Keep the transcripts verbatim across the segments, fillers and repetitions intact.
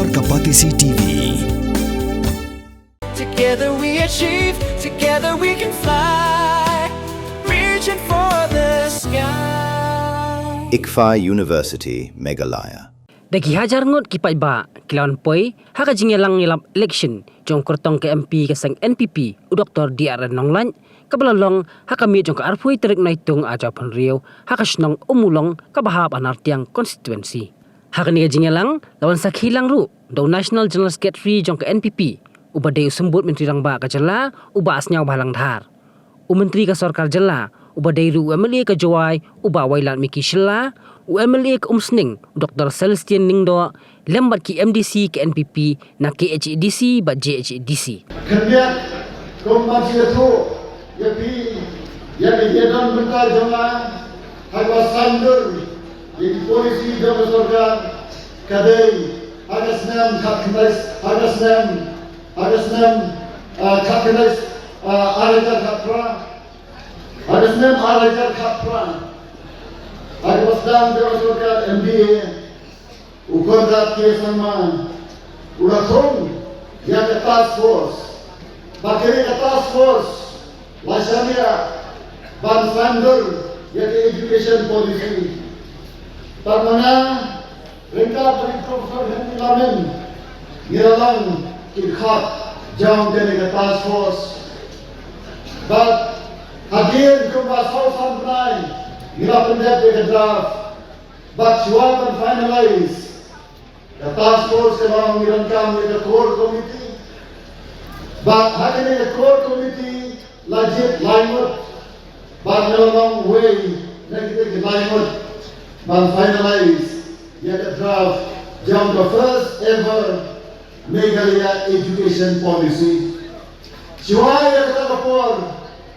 Ka Batesi T V. Together we achieve, together we can fly. Reaching for the sky. ICFAI University, Meghalaya. Da ki hajar ngut ki paidbah ki la wan poi ha ka jingïalang ïalap election jong u kyrtong ka M P ka seng N P P, u Doktor D R N Nonglait, kaba la long ha ka miet jong ka arphew tarik Naitung arhajar arphew hynriew ha ka shnong Ummulong kaba hap ha Nartiang constituency. Ha kane ka jingïalang la wan sakhi lang ruh da u National General Secretary jong ka N P P, uba dei u Symbud Myntri Rangbah ka jylla, u Bah Sniawbhalang Dhar, u Myntri ka Sorkar Jylla, uba dei ruh u M L A ka Jowai, u Bah Wailadmiki Shylla, u M L A ka Umsning, u Doktor Celestine Lyngdoh, lem bad ki M D C ka N P P na K H A D C bad J H A D C. Khyndiat kum ban sngewthuh ïa phi ïa ka ïadon bynta jong nga ha kaba saiñdur ïa ki polisi jong ka sorkar, ka dei ha ka snem khatkhyndai, ha ka snem, ha ka snem, ah, khatkhyndai, ah, ar hajar khatphra, ha ka snem ar hajar khatphra, ha kaba sdang jong ka sorkar M D A, u Conrad K Sangma u la thung ïa ka task force. Ba kane ka task force la shaniah ban saiñdur ïa ka education policy. Bad ma nga ryngkat bad i Professor Henry Lamin ngi la long ki khot jong kane ka task force. Bad hadien kumba saw san bnai ngi la pyndep ïa ka draft. Bad shuwa ban finalize, ka task force ka long ngi donkam ïa ka core committee. Bad ha kane ka core committee la jied lai ngut. Bad ngi la long wei na kita ki lai ngut ban finalize ïa ka draft jong ka first ever Meghalaya Education Policy. Shuwa ïa kata ka por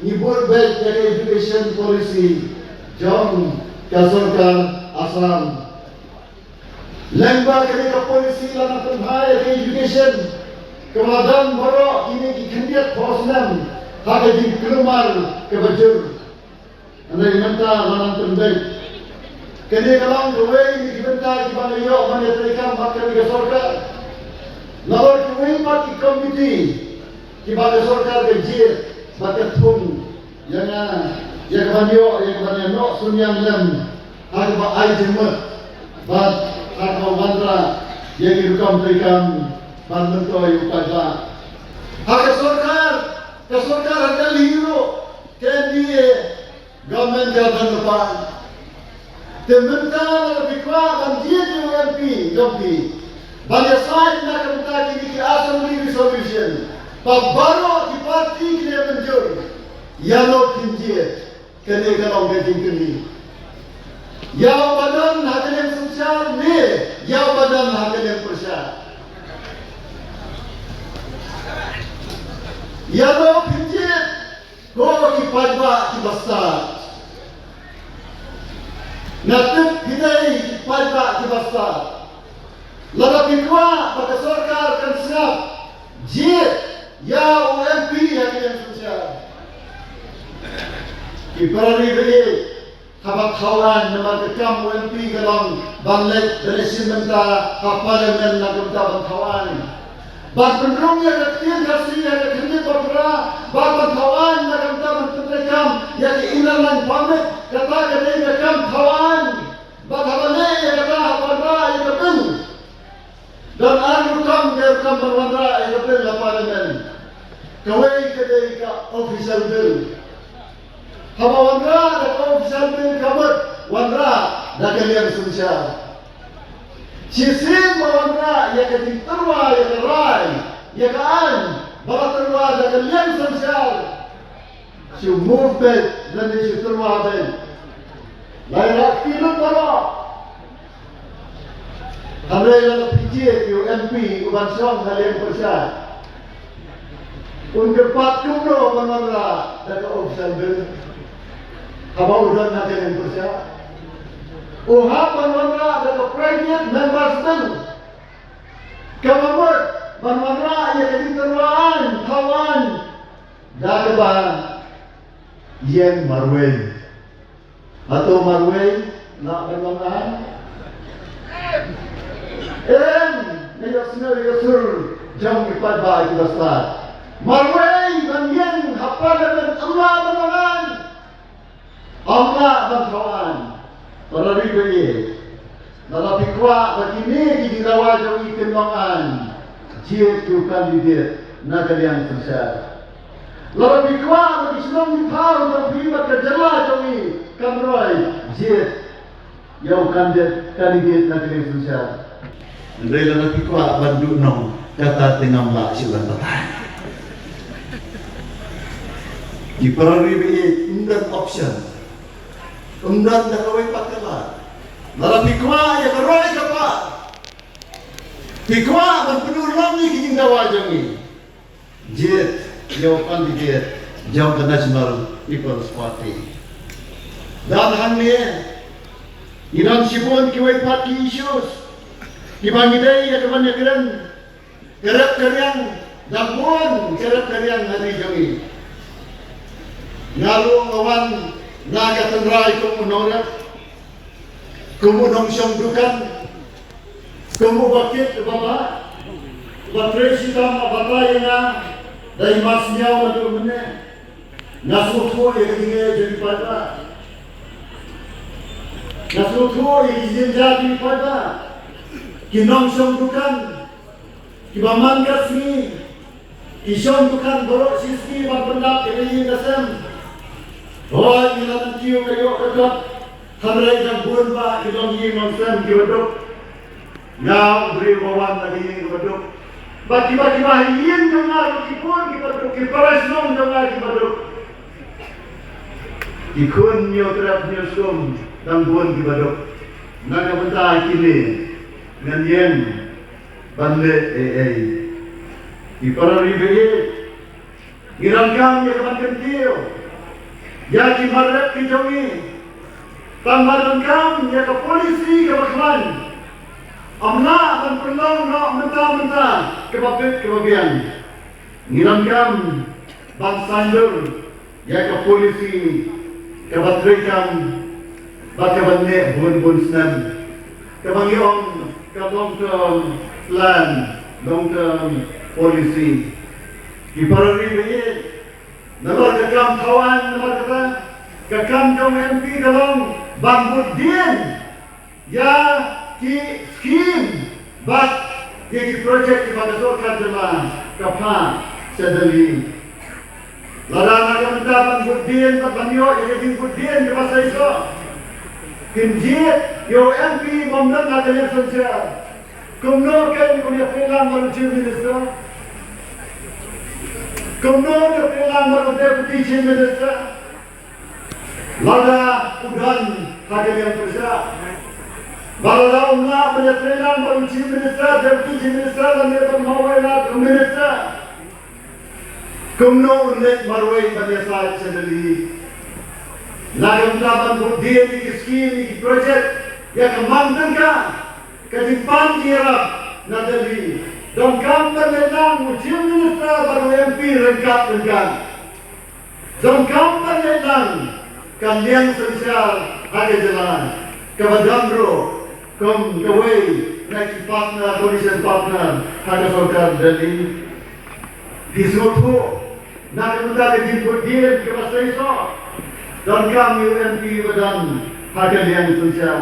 ngi bud beit ïa ka education policy jong ka sorkar Assam. Lyngba kane ka policy la nang pynbha ïa ka education kaba la don baroh kine ki khyndiat phew snem ha ka jingkulmar kaba jur. Hynrei mynta la nang pynbeit. Kane ka long kawei na ki bynta kiba nga ïoh ban ïatreikam bad kane ka sorkar. Nalor kiwei pat ki komiti kiba ka sorkar ka jied bad ka thung ïa nga ïa ka ban ïoh ïa ka ban ïanoh synñiang lem ha kaba ai jingmut bad ha kaba wanrah ïa ki rukom treikam ban myntoi u paidbah. Ha ka sorkar, ka sorkar ha Delhi ruh ka N D A government ka don lypa. Te mynta lada phi kwah ban jied ïa u M P jong phi ban ïasaid na ka bynta kine ki assembly resolution ba baroh ki party ki la mynjur, ïa no phin jied? Kane ka long ka jingkylli. Ïa uba don ha ka liang synshar ne ïa uba don ha ka liang pyrshah? Ïa no phin jied? Ko ki paidbah kiba stad. Nga tip phi dei ki paidbah kiba stad. Lada phi kwah ba ka sorkar kan sngap, jied ïa u M P ha ka liang synshar. Ki para ri ba ïeit, haba thaw aiñ, namar ka kam u M P ka long ban leit, ban leit shim bynta ha Parliament na ka bynta ban thaw aiñ. Ban pynrung ïa ka ktien Khasi ha ka khyndiat ba phra, bad ban thaw aiñ na ka bynta ban pyntreikam ïa ka Inner Line Permit, kata ka dei ka kam thaw aiñ. Bad haba leh ïa kata, haba wanrah ïa ka bill, don ar rukom, ka rukom ban wanrah ïa ka bill ha Parliament. Kawei ka dei ka official bill. Haba wanrah da ka official bill, ka mut wanrah da ka liang synshar. Shisien ba wanrah ïa ka jingtyrwa ïa ka rai, ïa ka aiñ ba la tyrwa da ka liang synshar, shu move beit lane shu tyrwa beit. Lai rak ki lut baroh. Hynrei lada phi jied ïa u M P u ban shong ha liang pyrshah, un kyrpad kumno ban wanrah da ka official bill haba u don ha ka liang pyrshah? U hap ban wanrah da ka private member's bill. Kaba mut ban wanrah ïa ka jingtyrwa aiñ, thaw aiñ, da kaba ïeng marwei. Hato marwei lah ban long aiñ? Em, nga ïoh Sngewthuh jong ki paidbah ki bastad. Marwei ban ïeng ha Parliament, ym lah ban wan. Ym lah ban thaw aiñ. Para ri ba ïeit, lada phi kwah ba kine ki jingdawa jong ngi kin long aiñ, jied ki candidate na ka liang synshar. Lada phi kwah ba ki shnong ki thaw jong phi bad ka jylla jong ngi kan roi, jied ïa u candidate, candidate na ka liang synshar. Hynrei lada phi kwah ban duh nong, kata te ngam lah shuh ban batai. Ki para ri ba ïeit, ym don option. Ym don da kawei pat ka lad. Lada phi kwah ïa ka roi ka par, phi kwah ban pynurlong ïa ki jingdawa jong ngi, jied ïa u candidate jong ka National People's Party. Don hangne, ngi don shibun kiwei pat ki issues kiba ngi dei ïa kaban ïakren. Ka rep ka riang, da bun ka rep ka riang ha ri jong ngi. Nga ruh nga wan na ka tynrai kum u nongrep, kum u nongshong dukan, kum uba kit uba bah, uba trei shitom uba batai ïa nga da i mar sniaw naduh mynne. Nga sngewthuh ïa ka jingeh jong ki paidbah. Nga sngewthuh ïa ki jingjia jong ki paidbah. Ki nongshong dukan kiba man ka sngi ki shong dukan baroh shi sngi ban pyndap ïa ka ïing ka sem. Hooid, ngi la kyntiew ka ïoh ka kot, hynrei dang bun bah ki long ïing long sem kiba duk. Nga u briew ba wan na ka ïing kaba duk. Bad kiba, kiba ha ïing jong nga ruh ki bun kiba duk, ki para shnong jong nga kiba duk. Ki khun Hynñiewtrep Hynñiewskum dang bun kiba duk. Na ka bynta kine ngan ïeng ban leh ei ei. Ki para ri ba ïeit, ngi donkam ïa ka ban kyntiew ïa ki mar rep ki jong ngi. Tang ba donkam ïa ka polisi kaba khlaiñ. Ym lah ban pynlong noh mynta mynta kaba bit kaba biang. Ngi donkam ban saiñdur ïa ka polisi kaba treikam bad kaba neh bun bun snem, kaba ngi ong ka long term plan, long term policy. Ki para ri ba ïeit, namar ka kam thaw aiñ, namar kata ka kam jong MP ka long ban bud dien ïa ki skim bad ïa ki projek kiba ka sorkar jylla ka phah sha Delhi. Lada na ka bynta ban bud dien bad ban ïoh ïa ka jingbud dien kaba shisha, kin jied ïa u MP bym don ha ka liang synshar. Kumno kein un ïatreilang bad u Chief Minister? Kumno un ïatreilang bad u Deputy Chief Minister? Lada u don ha ka liang pyrshah, ba lada um lah ban ïatreilang bad u Chief Minister, Deputy Chief Minister lane bad mawei na u Minister, kumno un leit marwei ban ïasaid sha Delhi? Na ka bynta ban bud dien ïa ki skim, ïa ki projek, ïa ka mang tyngka, ka jingpan jingïarap na Delhi, donkam ban leit lang u Chief Minister bad u MP ryngkat ryngkat. Donkam ban leit lang ka liang synshar ha ka jylla, kaba don ruh kum kawei na ki partner, coalition partner ha ka sorkar Delhi. Phi sngewthuh, na ka bynta ka jingbud dien kaba shisha, donkam ïa u MP ba don ha ka liang synshar.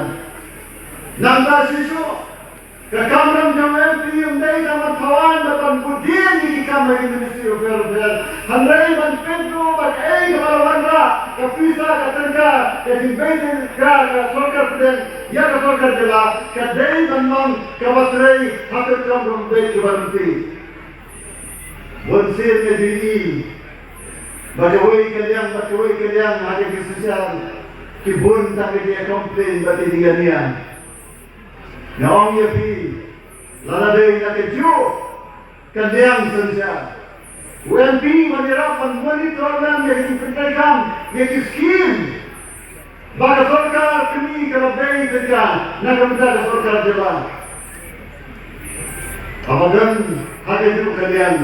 Nangta shisha, ka kamram jong u MP ym dei tang ban thaw aiñ bad ban bud dien ïa ki kam ha ki Ministry of Welfare, hynrei ban peit ruh ba kaei kaba la wanrah, ka pisa, ka tyngka, ka jingbei tyngka ka sorkar pdeng ïa ka sorkar jylla, ka dei ban long kaba trei ha ka kam ruh, ym dei kaba ryntih. Bun sien ngi ïohi ba kawei ka liang bad kawei ka liang ha ka jingshisha, ki bun tang ki ïa complain bad ki ïa nia. Nga ong ïa phi, lada dei na kajuh ka liang synshar, u MP un ïarap ban monitor lang ïa ki jingpyntreikam, ïa ki skim ba ka sorkar kmie ka la bei tyngka na ka bynta ka sorkar jylla. Haba don ha kajuh ka liang,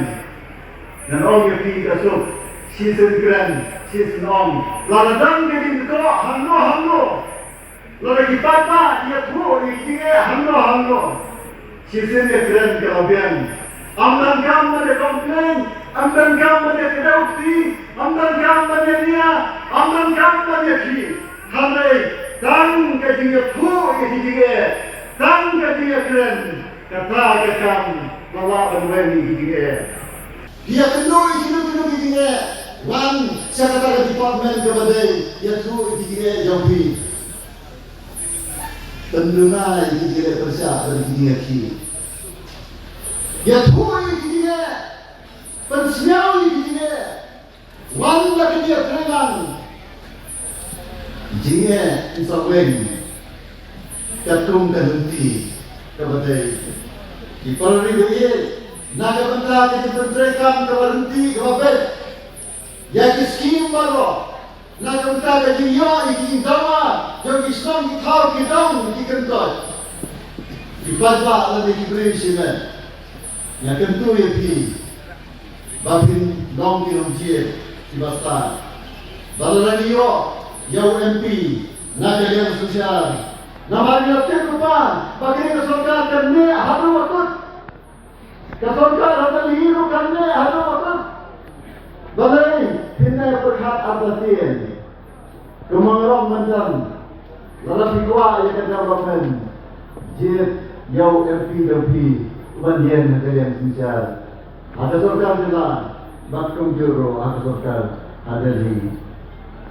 ngan ong ïa phi, ka suk shisien kren shisien ong. Lada don ka jingkyrkhu hangno hangno, lada ki paidbah ki ïathuh ïa ki jingeh hangno hangno, Shisien ïa kren ka la biang. Ym donkam ban ïa complain, ym donkam ban ïa kdew kti, ym donkam ban ïa nia, ym donkam ban ïa khih. Hynrei tang ka jingïathuh ïa ki jingeh, tang ka jingïakren, kata ka kam ba lah ban weng ïa ki jingeh. Ïa kynnoh ïa kino kino ki jingeh, wan sha kata ka department kaba dei, ïathuh ïa ki jingeh jong phi. Pynduna ïa ki jingeh pyrshah bad ki jingeh khih. Ïathuh ïa ki jingeh. Pynsngew ïa ki jingeh. Wan da ka jingeh treilang. Jingeh in sa weng. Katkum ka lynti kaba dei. Ki para ri ba ïeit, na ka bynta ka jingpyntreikam kaba lynti kaba beit. Ïa ki skim baroh. Na ka bynta ka jingïoh ïa ki jingdawa jong ki shnong ki thaw ki dong ki kyntoit. Ki paidbah lane ki briew shimet. Nga kyntu ïa phi ba phin long ki longjied kiba stad. Ba lada ngi ïoh ïa u M P na ka liang synshar, namar ngi la tip lypa ba kane ka sorkar kan neh haduh ba kut. Ka sorkar ha Delhi ruh kan neh haduh ba kut. Balei phin neh pyrkhat artatien? Kumba nga ong mynta, lada phi kwah ïa ka development, jied ïa u M P jong phi uban ïeng ha ka liang synshar, ha ka sorkar jylla bad kumjuh ruh ha ka sorkar ha Delhi.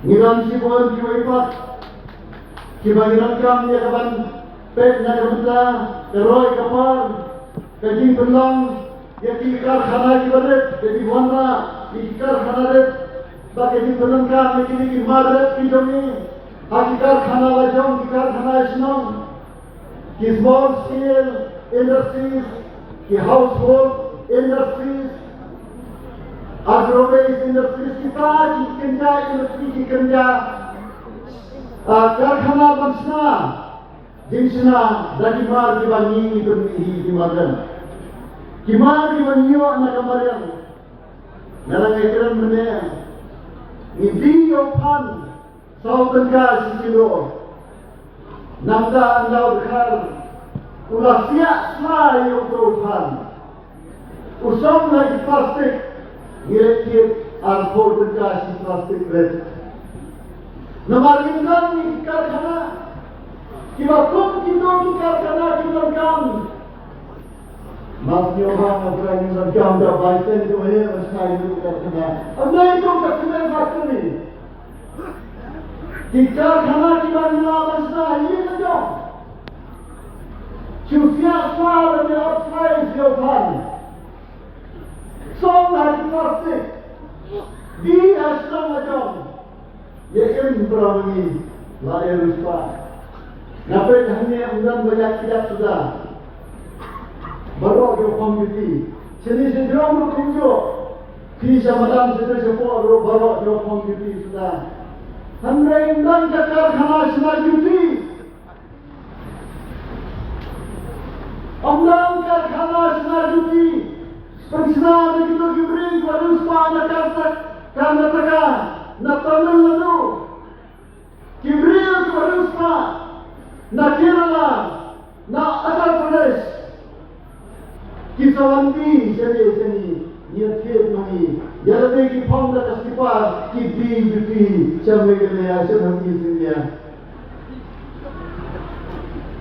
Ngi don shibun kiwei pat kiba ngi donkam ïa ka ban peit na ka bynta ka roi ka par, ka jingpynlong ïa ki karkhana kiba rit, ïa ki wanrah ïa ki karkhana rit, bad ka jingpynlong kam ïa kine ki mar rit ki jong ngi ha ki karkhana la jong, ki karkhana shnong, ki small scale industries, ki household industries, agro based industries, kita ki kynja industry, ki kynja, ah, karkhana ban shna jingshna da ki mar kiba ngi pynmih hi, ki mar lem, ki mar kiba ngi ïoh na ka mariang. Nga la ngai kren mynne, ngi die ïa u phan saw tyngka shi kilo. Nangta ynda u dkhar u la siah sla ïa uto u phan, u song ha ki plastik, ngi leit thied arphew tyngka shi plastik rit. Namar ngim don ngi ki karkhana kiba kum kito ki karkhana ki donkam. Mas ngi ong ba nga trai ngim donkam da bai seng to he, mas kai ngi ki karkhana. Am dei to ka cement factory. Ki karkhana kiba ngi la ban shna ha ïing ha jong. Shu siah sla da ki hot fries ïa u phan. Song ha ki plastik. Die ha shnong ha jong. Ïa im para ma ngi la e riewspah. Nga peit hangne ym don ba ïaid kjat suda. Baroh ki ïoh phong duty. Shane sha jrong ruh kumjuh. Phi sha madan sha jrong shapoh ruh baroh ki ïoh phong duty suda. Hynrei ym don ka karkhana shna juti. Ym don karkhana shna juti. Pynshna da kito ki briew kiba riewspah na Karnataka, na Tamil Nadu. Ki briew kiba riewspah na Kerala, na Andhra Pradesh. Ki sa wan die shane shane, ngi ïathied ma ngi. Ïa lade ki phong da ka slipar, ki die juti sha Meghalaya, sha North East India.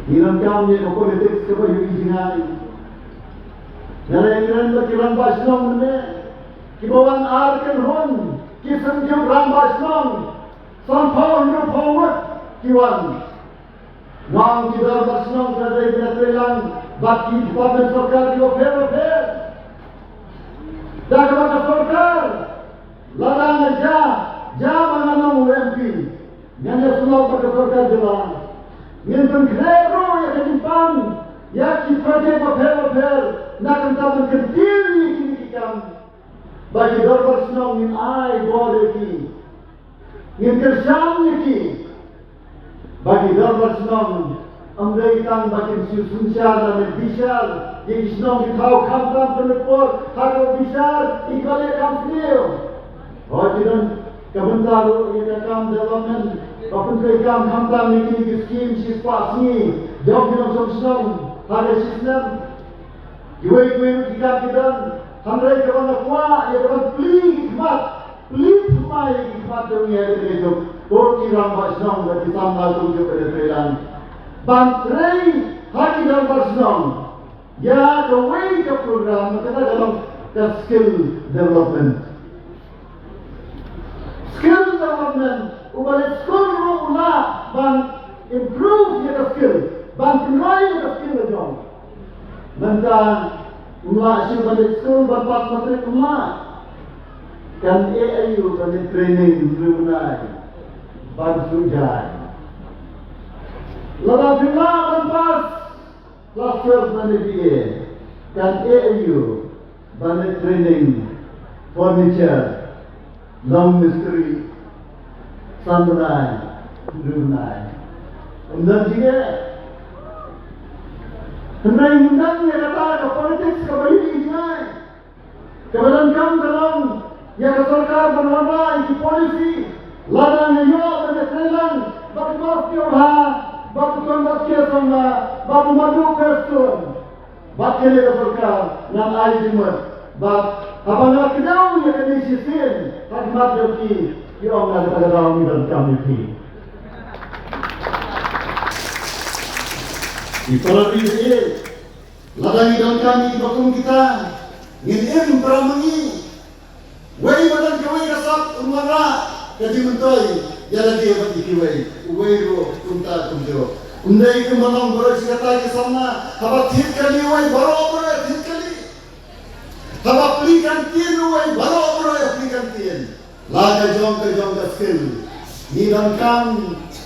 Ngi donkam ïa ka politics kaba ïohi jngai. Nga la ïakren bad ki rangbah shnong mynne, kiba wan ar kynhun ki seng jong rangbah shnong, sanphew hynriewphew ngut ki wan. Nga ong ki dorbar shnong ka dei ban ïatreilang bad ki department sorkar kiba pher bapher. Da kaba ka sorkar lada nga jia, jia ba ngan long u M P, ngan ïasyllok bad ka sorkar jylla. Ngin pynkhreh ruh ïa ka jingpan ïa ki projek bapher bapher na ka bynta ban kyntiew ïa kine ki kam. Ba ki dorbar shnong ngin ai bor ïa ki. Ngin kyrshan ïa ki. Ba ki dorbar shnong ym dei tang ba kin shu synshar lane bishar ïa ki shnong ki thaw, khamtam pynleit por ha ka bishar ïa kiba leh kam sniew. Hooid, ki don ka bynta ruh ïa ka kam development, ba pyntreikam khamtam ïa kine ki skim shispah sngi jong ki nongshong shnong ha ka shisnem. Kiwei kiwei ruh ki kam ki don, hynrei kaba nga kwah ïa ka ban plie ki khmat, plie thymmai ki khmat jong ngi ha kane ka juk, ko ki rangbah shnong bad ki samla kumjuh ka dei treilang ban trei ha ki dorbar shnong ïa kawei ka program, kata ka long ka skill development. Skill development, uba leit skul ruh u lah ban improve ïa ka skill, ban pynroi ïa ka skill la jong. Mynta um lah shuh ban leit skul ban pass matric, um lah. Kan eh aïu ban leit training hynriew bnai ban shu jai. Lada phi lah ban pass Class twelve na B A, kan eh aïu ban leit training furniture, long mistri, san bnai, hynriew bnai. Ym don jingeh. Hynrei ym don ïa kata ka politics kaba ïohi jngai. Kaba donkam ka long ïa ka sorkar ban wanrah ïa ki policy, lada nga ïoh ban ïatreilang bad ki mawspah bha, bad u Conrad K Sangma, bad u Madu Prestone, bad kane ka sorkar ngan ai jingmut. Bad haba nga kdew ïa kane shisien ha khmat jong ki, ki ong, nga kata ka daw ngi donkam ïa phi. Ki para ri ba ïeit, lada ngi donkam ïa kiba kum kita, ngin im para ma ngi. Wei ba don kawei ka sap un wanrah ka jingmyntoi ïa lade bad ïa kiwei. Uwei ruh kumta kumjuh. Ym dei kumba long baroh shi katta ki samla, haba thied kali uwei baroh baroh thied kali. Haba plie kyntien uwei baroh baroh plie kyntien. La ka jong ka jong ka skill. Ngi donkam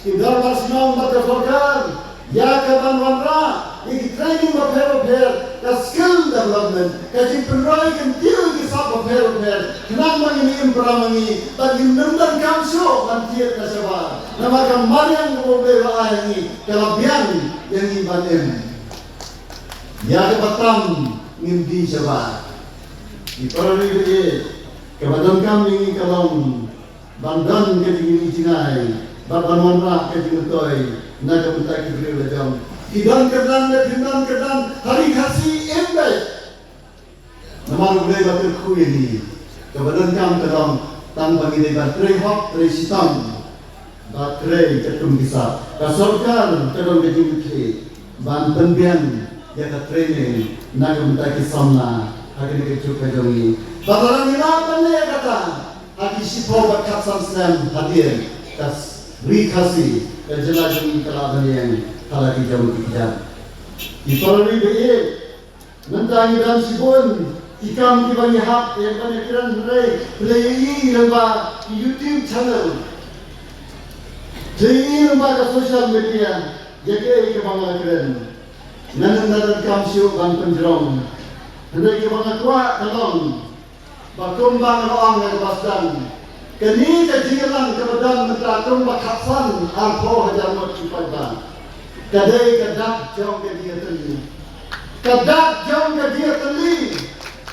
ki dorbar shnong bad ka sorkar ïa ka ban wanrah ïa ki training bapher bapher, ka skill development, ka jingpynroi kyntiew ïa ki sap bapher bapher, khnang ba ngin im para ma ngi bad ngin ym donkam shuh ban thied na shabar. Namar ka mariang kaba U Blei la ai ha ngi ka la biang ïa ngi ban im. Ïa kaba tam ngin die shabar. Ki para ri ba ïeit, kaba donkam ïa ngi ka long ban don ka jingïohi jngai bad ban wanrah ka jingmyntoi na ka bynta ki briew la jong. Ki don kyrdan ne phim don kyrdan ha Ri Khasi im beit. Namar U Blei ba kyrkhu ïa ngi, kaba donkam ka long tang ba ngi dei ban trei hok trei shitom. Ba trei katkum ki sap. Ka sorkar ka don ka jingkitkhlieh ban pynbiang ïa ka training na ka bynta ki samla ha kane ka juk ka jong ngi. Ba lada ngi lah ban leh kata ha ki shiphew bad khatsan snem hadien, ka Ri Khasi, ka jylla jong ngi ka lah ban ïeng ha la ki jong ki kjat. Ki para ri ba ïeit, mynta ngi don shibun ki kam kiba ngi hap ïa ban ïakren, hynrei phi la ïohi lyngba ki YouTube channel, phi la ïohi lyngba ka social media ïa kaei kaba nga la kren. Ngan ym donkam shuh ban pynjrong, hynrei kaba nga kwah ka long ba kumba nga la ong ha kaba sdang, kane ka jingïalang kaba don mynta kumba khatsan arphew hajar ngut ki paidbah, ka dei ka dak jong ka jingïatylli. Ka dak jong ka jingïatylli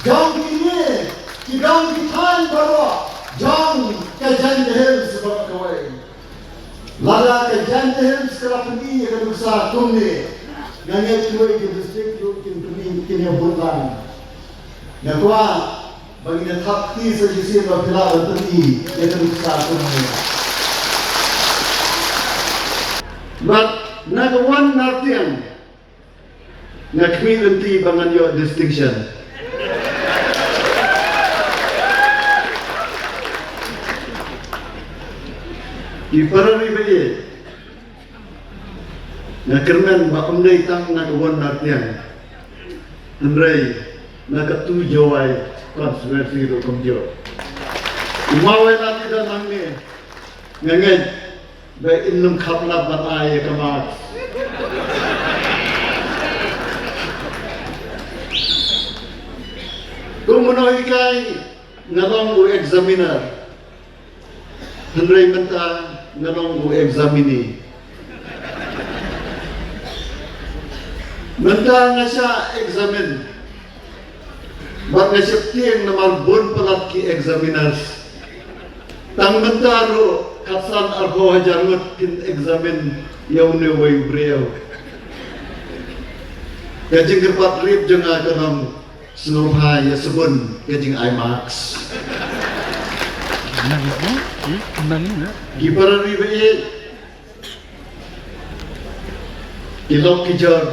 jong kine ki dong ki thaiñ baroh jong ka Jaintia Hills baroh kawei. Lada ka Jaintia Hills ka la pyni ïa ka nuksa kumne, nga ngeit kiwei ki district ruh kin pyni, kin ïa bud lang. Nga kwah ba ngin ïa thap kti sa shisien ba phi lah ban pyni ïa ka nuksa kumne. Bad na ka One Nartiang, nga khmih lynti ba ngan ïoh distinction. Ki para ri ba ïeit, nga kyrmen ba ym dei tang na ka One Nartiang, hynrei na ka Tu Jowai constituency ruh kumjuh. U Mawei Lati da nangne, nga ngeit ba in ym khap lap ban ai ïa ka mark. Kum u nonghikai nga long u examiner, hynrei mynta nga long u examinee. Mynta nga shah examine bad nga sheptieng namar bun palat ki examiners. Tang mynta ruh khatsan arphew hajar ngut kin examine ïa une uwei u briew. Ka jingkyrpad rit jong nga ka long sngewbha ïa sbun ka jingai mask. Ki para ri ba ïeit, ki lok ki jor,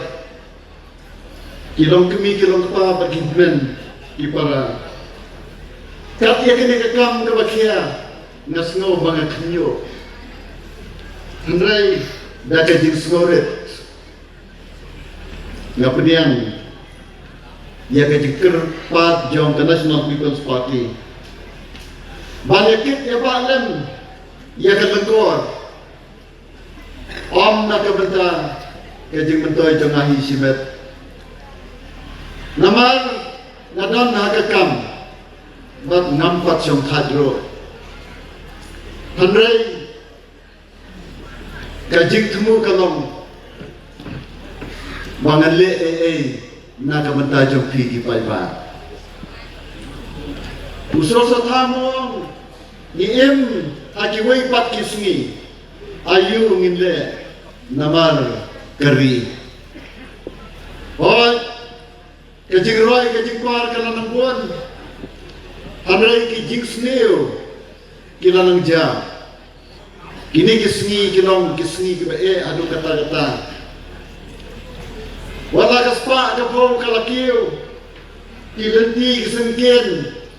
ki long kmie ki long kpa bad ki hynmen ki para. Kat ïa kane ka kam kaba khia nga sngew ba nga khynñiuh. Hynrei da ka jingsngewrit nga pdiang ïa ka jingkyrpad jong ka National People's Party ban ïa kit ïa ba lem ïa ka lyngkor. Ym na ka bynta ka jingmyntoi jong nga hi shimet. Namar nga don ha ka kam bad ngam pat shong thait ruh. Hynrei ka jingthmu ka long ba ngan leh ei ei na ka bynta jong phi ki paidbah. U Soso Tham u ong, ngi im ha kiwei pat ki sngi. Aïu ngin leh namar ka ri? Hooid, ka jingroi ka jingkwar ka la nang bun, hynrei ki jingsniew ki la nang jia. Kine ki sngi ki long ki sngi kiba eh haduh katta katta. Wat la ka spah ka phew ka la kiew, ki lynti ki syngkien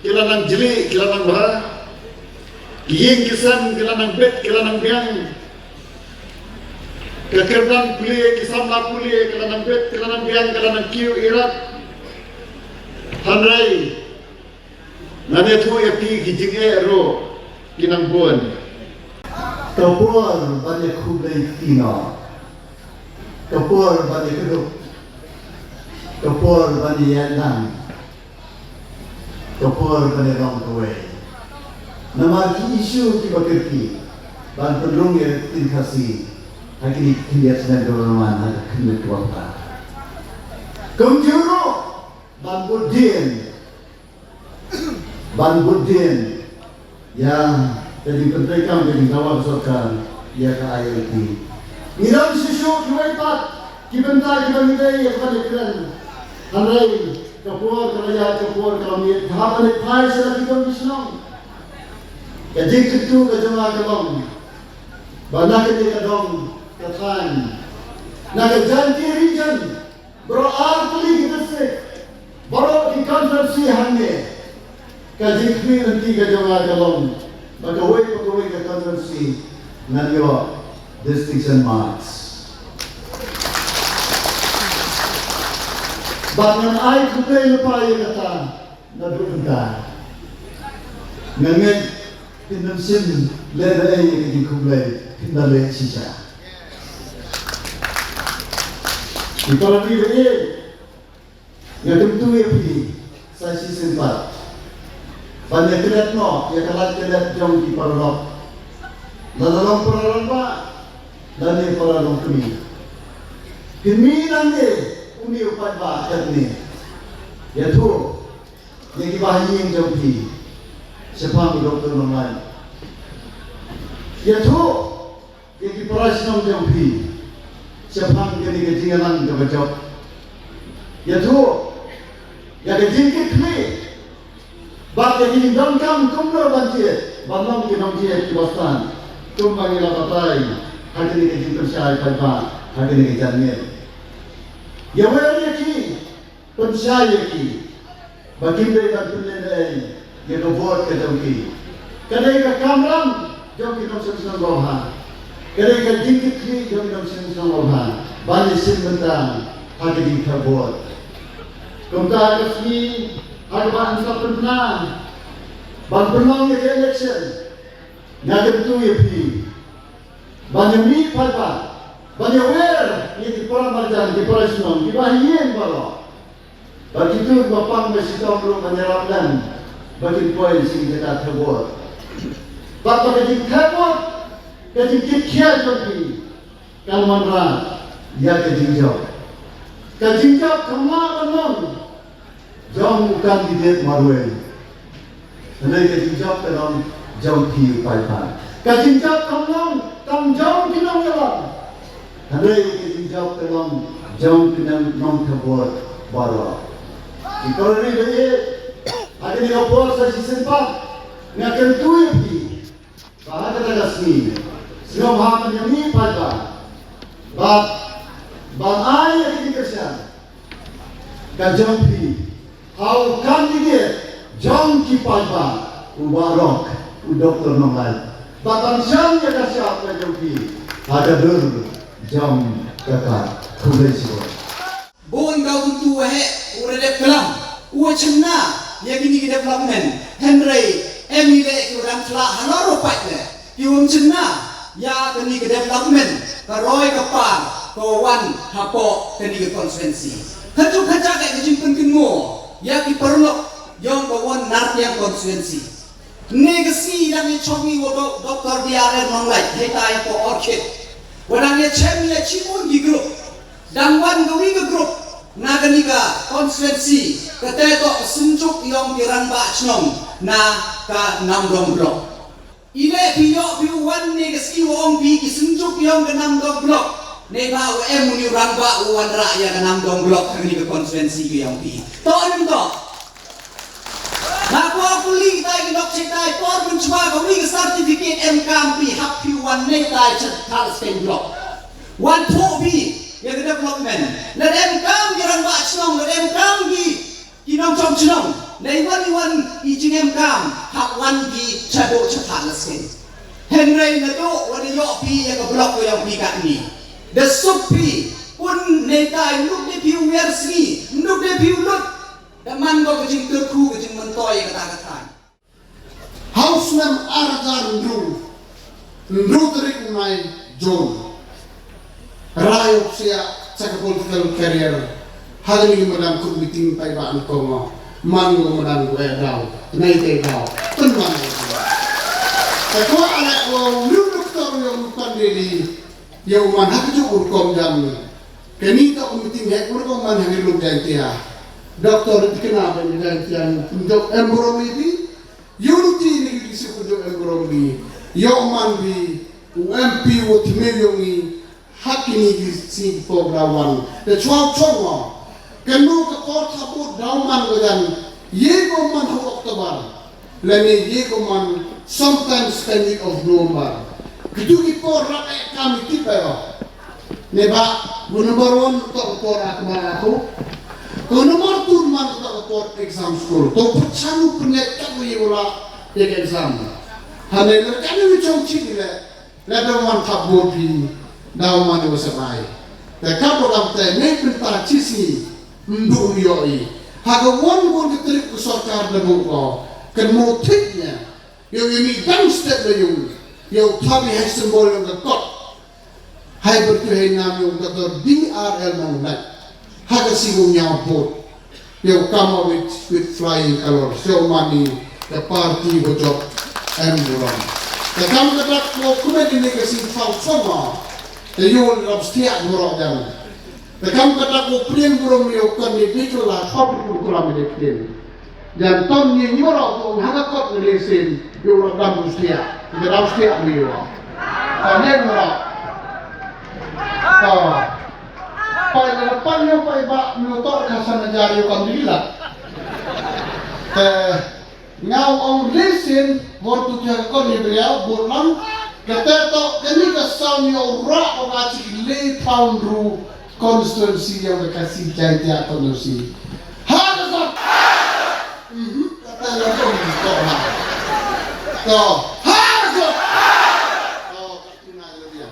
ki la nang jli ki la nang bha. Ki ïing ki sem ki la nang bit ki la nang biang. Ka kyrdan pule ki samla pule ki la nang bit ki la nang biang ki la nang kiew irat. Hynrei ngan ïathuh ïa phi ki jingeh ruh ki nang bun. Ka por ban ïa khublei kti noh. Ka por ban ïa kdup. Ka por ban ïa ïaid lang. Ka por ban ïa long kawei. Namar ki issue kiba kyrkieh ban pynrung ïa ka ktien Khasi ha kine ki khyndiat snem kaba la wan ha ka khyndiat kaba phra. Kumjuh ruh ban bud dien, ban bud dien ïa ka jingpyntreikam ka jingdawa ka sorkar ïa ka I L P. Ngi don shuh shuh kiwei pat ki bynta kiba ngi dei ïa ka ban ïakren. Hynrei ka por ka la ïaid, ka por ka la miet, ka hap ban ïaid phai sha la ki don ki shnong. Ka jingkyntu ka jong nga ka long ba na kane ka dong ka thaiñ, na ka Jaintia Region, baroh ar tylli ki district, baroh ki constituency hangne, ka jingkhmih lynti ka jong nga ka long ba kawei pa kawei ka constituency ngan ïoh distinction marks. Bad ngan ai khublei lypa ïa kata naduh mynta. Nga ngeit phin ym shym leh da ei ïa ka jingkhublei, phin da leh shisha. Ki para ri ba ïeit, nga kyntu ïa phi sa shisien pat ban ïa klet noh ïa ka lait ka let jong ki paralok, lada long para rangbah lane para longkmie. Phin mih nangne une u paidbah katne. Ïathuh ïa kiba ha ïing jong phi shaphang u Doctor Nonglait. Ïathuh ïa ki para shnong jong phi shaphang kane ka jingïalang kaba jop. Ïathuh ïa ka jingkitkhlieh bad ïa ka jingdonkam kumno ban jied ban long ki nongjied kiba stad, kumba ngi la batai ha kane ka jingpynshai paidbah ha kane ka janmiet. Ïawer ïa ki, pynshai ïa ki ba kim dei ban pynlehnohei ïa ka vote ka jong ki. Ka dei ka kamram jong ki nongshong shnong babha, ka dei ka jingkitkhlieh jong ki nongshong shnong babha ban ïashim bynta ha ka jingthep vote. Kumta ha ka sngi ha kaba yn sa pynbna ban pynlong ïa ka election, nga kyntu ïa phi ban ïa mih paidbah, ban ïawer ïa ki para marjan, ki para shnong, kiba ha ïing baroh. Bad kito kiba pang ba shitom ruh ban ïarap lem ba kin poi sha ki jaka thep vote. Bad ba ka jingthep vote, ka jingkitkhia jong phi kan wanrah ïa ka jingjop. Ka jingjop kam lah ban long jong u candidate marwei. Hynrei ka jingjop ka long jong phi u paidbah. Ka jingjop kam long tang jong ki nongïalam. Hynrei ka jingjop ka long jong ki nongthambor baroh. Ki paralok, ha kane ka por sa shisien pat nga kyntu ïa phi ba ha kata ka sngi sngewbha ban ïa mih paidbah bad ban ai ïa kane ka sha ka jong phi ha u candidate jong ki paidbah, u Bah Rok, u Doktor Nonglait, bad ban shah ïa ka shap ka jong phi ha ka dur jong ka kad. Khublei shibun. Bun ka u kyntu u heh u la dep klam, u wa chynna ïa kine ki development, hynrei em hi leh ki wa dang khlad halor u paidbah. Ki wa chynna ïa kane ka development, ka roi ka par ka wa wan hapoh kane ka constituency. Kata ka jaka ka jingpynkynmaw ïa ki paralok jong ka Waheh Nartiang constituency. Ngi ka sngi dang ïa chong ngi wa Dok-, Doktor D R L Nonglait, hei tai hapoh Orchid. Wa dang ïa chem ïa chibun ki group. Dang wan ka wi ka group na kane ka constituency, kata toh ka Synjuk ïong ki Rangbah Chnong na ka Namdong Block. Ile phi ïoh phi wan ne ka sngi wa ong phi ki Synjuk ïong ka Namdong Block. Ne ba wa em u ni u rangbah u wanrah ïa ka Namdong Block ha kane ka constituency ka ïong phi. Toh ne em toh. Nga kwah kylli kita ki lok chetai por mynchwa ka wi ka certificate em kam phi hap phi wan ne tai chet thar state block. Wan phuh phi ïa ka development. Lada em kam ki Rangbah Chnong, lada em kam ki, ki nongchong chnong. Lada wan i wan i jingem kam hap wan ki chadoh chet thar state. Hynrei naduh wa da ïoh phi ïa ka block ka ïong phi katni, da suk phi. Pun ne tai, ym dei phi u wer sngi, ym dei phi u lut. Da man ko ka jingkyrkhu, ka jingmyntoi ïa kata ka thaiñ. Ha u snem ar hajar hynriew, hynriew tarik u bnai June, rai u psiah cha ka political career. Ha kane ka madan kut meeting paidbah nyngkong, man ko madan ko eh daw, nai te daw, pynman ko. Te ko ale ko hynriew doktor ïa u pan de di, ïa u man ha ka juk u rukom jam. Kane ka u meeting heh u rukom man ha ka juk Jaintia. Doktor tikna ba Jaintia pynjop em burom ïa phi. Unity ne ki disi pynjop em burom phi. Ïoh man phi u M P wa thymmai ïong i ha kine ki sngi ki por da wan. Da chwa chwa wa. Kano ka por thabut da man ka jan. Ye ko man ha October. Lane ye ko man sometime second week of November. Kitu ki por rak eh kam i tip eh. Ne ba, ko number one to ka por ak ma aku. Ko number two man to ka por exam school. To pyrchang u pynleh kat u ïa u la ïa ka exam. Hane le kat u chong chik le, le da man thap bor phi, da man u sabai. Te ka bor am te ne pynta chi sngi, mdu u ïoh i. Ha ka wan wan ka trip ka sorkar da bu ko, kan mo thik nya. Ïoh ïa mi dang step la ïoh, ïoh thabi hai symbol ïong ka kot. Hai byrtu hai nam ïong ka dor D R L Nonglait. Ha ka sngi u ñiaw vote. Ïoh come out with, with flying colors. Ïoh mani ka party ba jop em burom. Te kam ka dak ko kumne ne ka sngi phaw soma. Te ïoh rap stiak burom jam. Te kam ka dak ko prien burom ïoh kan ni dikla khop ku kulam ni prien. Jan ton ni nyoro ko ha ka kot ni lesin ïoh rap dam stiak. Ka dam stiak ni ïoh. Ka ne nyoro. Ka. Pai na pan ïoh pai ba ïoh to ka sana jari ïoh kan dikla. Te nga ong lesin bor tu tia ka kon ni bria bor lang. Kata to kani ka sound ïoh ra o ka chik le pound ru constituency ïoh ka si jai tia constituency. Ha ka sa. Mhm. Kata la to ni to ha. To. Ha ka sa. To ka tu na ïoh dia.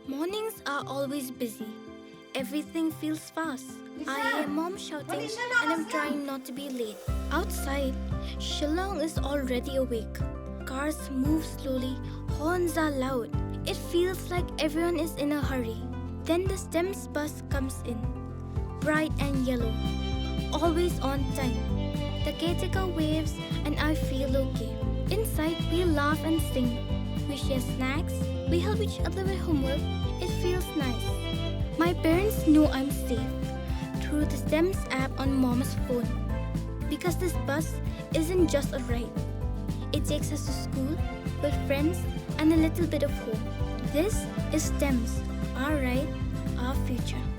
Mornings are always busy. Everything feels fast. I hear mom shouting and I'm trying not to be late. Outside, Shillong is already awake. Cars move slowly, horns are loud. It feels like everyone is in a hurry. Then the STEMS bus comes in. Bright and yellow. Always on time. The caretaker waves and I feel okay. Inside, we laugh and sing. We share snacks. We help each other with homework. It feels nice. My parents know I'm safe through the STEMS app on mom's phone. Because this bus isn't just a ride. It takes us to school, with friends, and a little bit of home. This is STEMS, our ride, our future.